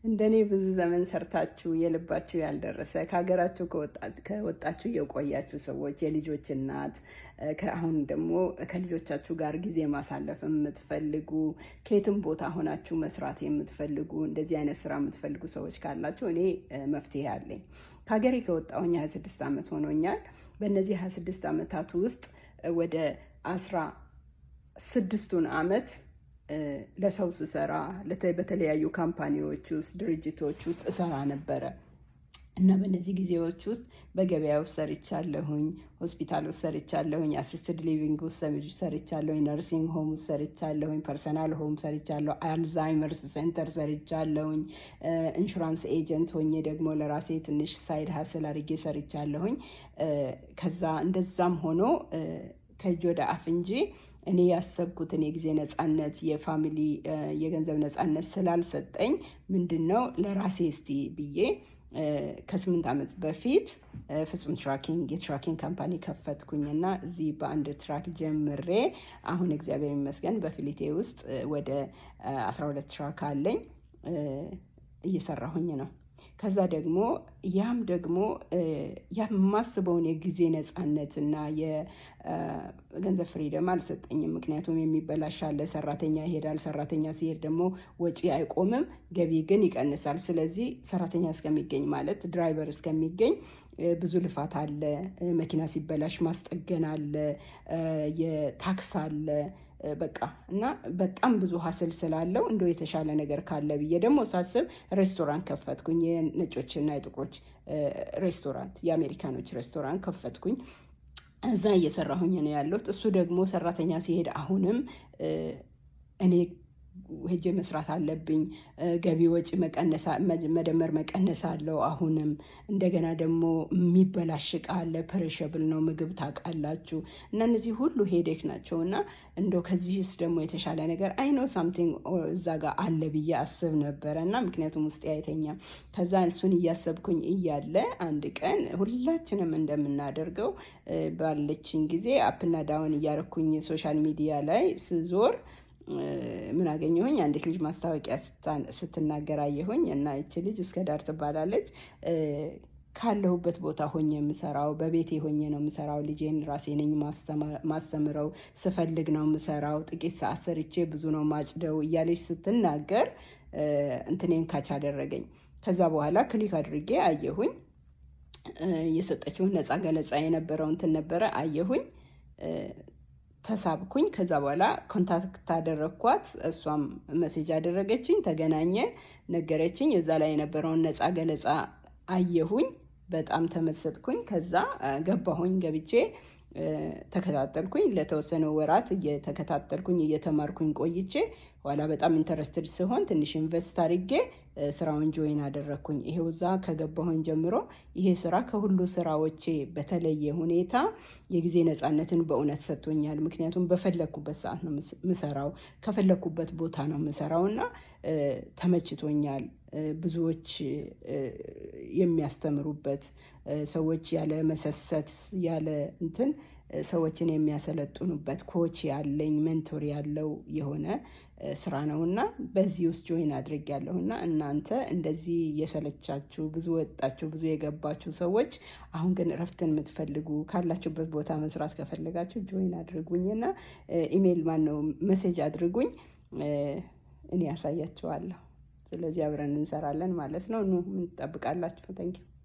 እንደኔ ብዙ ዘመን ሰርታችሁ የልባችሁ ያልደረሰ፣ ከሀገራችሁ ከወጣችሁ የቆያችሁ ሰዎች፣ የልጆች እናት፣ አሁን ደግሞ ከልጆቻችሁ ጋር ጊዜ ማሳለፍ የምትፈልጉ፣ ከየትም ቦታ ሆናችሁ መስራት የምትፈልጉ፣ እንደዚህ አይነት ስራ የምትፈልጉ ሰዎች ካላችሁ እኔ መፍትሄ አለኝ። ከሀገሬ ከወጣሁኝ 26 ዓመት ሆኖኛል። በእነዚህ 26 ዓመታት ውስጥ ወደ 16ቱን ዓመት ለሰው ስሰራ፣ በተለያዩ company ዎች ውስጥ፣ ድርጅቶች ውስጥ እሰራ ነበረ እና በእነዚህ ጊዜዎች ውስጥ በገበያ ውስጥ ሰርቻለሁኝ፣ ሆስፒታል ውስጥ ሰርቻለሁኝ፣ assisted living ውስጥ ሰርቻለሁኝ፣ nursing home ውስጥ ሰርቻለሁኝ፣ personal home ሰርቻለሁ፣ Alzheimer's center ሰርቻለሁኝ፣ insurance agent ሆኜ ደግሞ ለራሴ ትንሽ side hustle አድርጌ ሰርቻለሁኝ። ከዛ እንደዛም ሆኖ ከእጅ ወደ አፍ እንጂ እኔ ያሰብኩትን የጊዜ ነፃነት፣ የ family፣ የገንዘብ ነፃነት ስላልሰጠኝ ምንድን ነው ለራሴ እስቲ ብዬ ከ8 ዓመት በፊት ፍጹም Trucking የ trucking company ከፈትኩኝ እና እዚህ በአንድ truck ጀምሬ አሁን እግዚአብሔር ይመስገን በ fleet ኤ ውስጥ ወደ 12 truck አለኝ፣ እየሰራሁኝ ነው። ከዛ ደግሞ ያም ደግሞ የማስበውን የጊዜ ነፃነት እና የገንዘብ freedom አልሰጠኝም። ምክንያቱም የሚበላሽ አለ፣ ሰራተኛ ይሄዳል። ሰራተኛ ሲሄድ ደግሞ ወጪ አይቆምም፣ ገቢ ግን ይቀንሳል። ስለዚህ ሰራተኛ እስከሚገኝ፣ ማለት driver እስከሚገኝ ብዙ ልፋት አለ። መኪና ሲበላሽ ማስጠገን አለ፣ የ tax አለ። በቃ እና በጣም ብዙ hassle ስላለው እንደው የተሻለ ነገር ካለ ብዬ ደግሞ ሳስብ ሬስቶራንት ከፈትኩኝ። የነጮችና የጥቁሮች ሬስቶራንት፣ የአሜሪካኖች ሬስቶራንት ከፈትኩኝ። እዛ እየሰራሁኝ ነው ያለሁት። እሱ ደግሞ ሰራተኛ ሲሄድ አሁንም እኔ ሄጄ መስራት አለብኝ። ገቢ ወጪ መደመር መቀነስ አለው። አሁንም እንደገና ደግሞ የሚበላሽ እቃ አለ። Perishable ነው ምግብ ታውቃላችሁ። እና እነዚህ ሁሉ headache ናቸው። እና እንደው ከዚህስ ደግሞ የተሻለ ነገር I know something እዛ ጋር አለ ብዬ አስብ ነበረ እና ምክንያቱም ውስጤ አይተኛም። ከዛ እሱን እያሰብኩኝ እያለ አንድ ቀን ሁላችንም እንደምናደርገው ባለችኝ ጊዜ up ና down እያረኩኝ social media ላይ ስዞር ምን አገኘሁኝ? አንዲት ልጅ ማስታወቂያ ስትናገር አየሁኝ እና ይቺ ልጅ እስከ ዳር ትባላለች። ካለሁበት ቦታ ሆኜ የምሰራው፣ በቤቴ ሆኜ ነው የምሰራው። ልጄን ራሴ ነኝ ማስተምረው፣ ስፈልግ ነው የምሰራው። ጥቂት ሰዓት ሰርቼ ብዙ ነው ማጭደው እያለች ስትናገር እንትኔን catch አደረገኝ። ከዛ በኋላ click አድርጌ አየሁኝ። የሰጠችውን ነፃ ገለጻ የነበረው እንትን ነበረ፣ አየሁኝ፣ ተሳብኩኝ። ከዛ በኋላ contact አደረግኳት። እሷም message አደረገችኝ። ተገናኘን፣ ነገረችኝ። እዛ ላይ የነበረውን ነፃ ገለጻ አየሁኝ። በጣም ተመሰጥኩኝ። ከዛ ገባሁኝ፣ ገብቼ ተከታተልኩኝ። ለተወሰነ ወራት እየተከታተልኩኝ እየተማርኩኝ ቆይቼ ኋላ በጣም interested ስሆን ትንሽ invest አድርጌ ስራውን join አደረግኩኝ። ይሄው እዛ ከገባሁኝ ጀምሮ ይሄ ስራ ከሁሉ ስራዎቼ በተለየ ሁኔታ የጊዜ ነፃነትን በእውነት ሰጥቶኛል። ምክንያቱም በፈለግኩበት ሰዓት ነው ምሰራው፣ ከፈለግኩበት ቦታ ነው ምሰራው እና ተመችቶኛል። ብዙዎች የሚያስተምሩበት፣ ሰዎች ያለ መሰሰት ያለ እንትን ሰዎችን የሚያሰለጥኑበት፣ coach ያለኝ፣ mentor ያለው የሆነ ስራ ነው እና በዚህ ውስጥ join አድርጌያለሁ እና እናንተ እንደዚህ የሰለቻችሁ፣ ብዙ ወጣችሁ ብዙ የገባችሁ ሰዎች፣ አሁን ግን እረፍትን የምትፈልጉ፣ ካላችሁበት ቦታ መስራት ከፈለጋችሁ join አድርጉኝና ኢሜይል ማነው message አድርጉኝ፣ እኔ ያሳያችኋለሁ። ስለዚህ አብረን እንሰራለን ማለት ነው። ኑ፣ ምን ትጠብቃላችሁ? Thank you.